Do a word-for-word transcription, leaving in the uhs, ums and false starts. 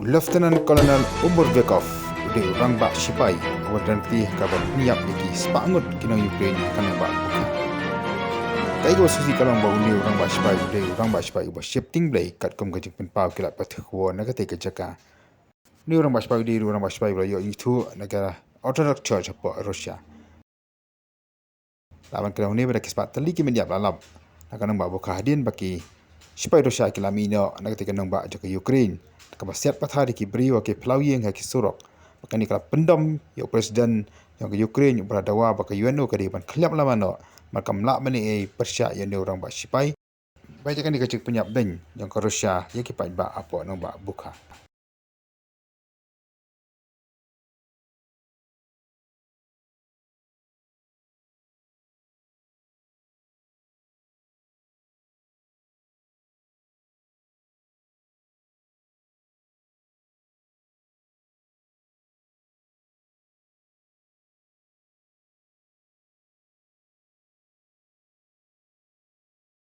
Lieutenant Colonel Umurvekov u dei u rangbah shipai uba don ryntih ha kaba pynïap ïa ki spah ngut ki nong Ukraine ha ka nongbah Bucha. Kaei kaba sngewsih ka long ba une u rangbah shipai u dei u rangbah shipai uba sheptieng blei katkum ka jingpynpaw ki lad pathai khubor na katei ka jaka. Une u rangbah shipai u dei u rangbah shipai uba la ïoh ïathuh na ka Orthodox Church hapoh Russia. La wan kren une ba da ki spah tylli ki mynïap la lap na ka nongbah Bucha hadien ba ki shipai Russia ki la mih noh na katei ka nongbah jong ka Ukraine. Kaba siat pathar ïa ki briew ha ki phyllaw ïing ha ki surok. Ba kane ka la pyndom ïa u president jong ka Ukraine uba la dawa ba ka U N O ka dei ban khylliap lama noh, namar kam lah ban ei ei pyrshah ïa une u rangbah shipai. Ba ïa kane ka jingpynïap deng jong ka Russia ïa ki paidbah hapoh nongbah Bucha.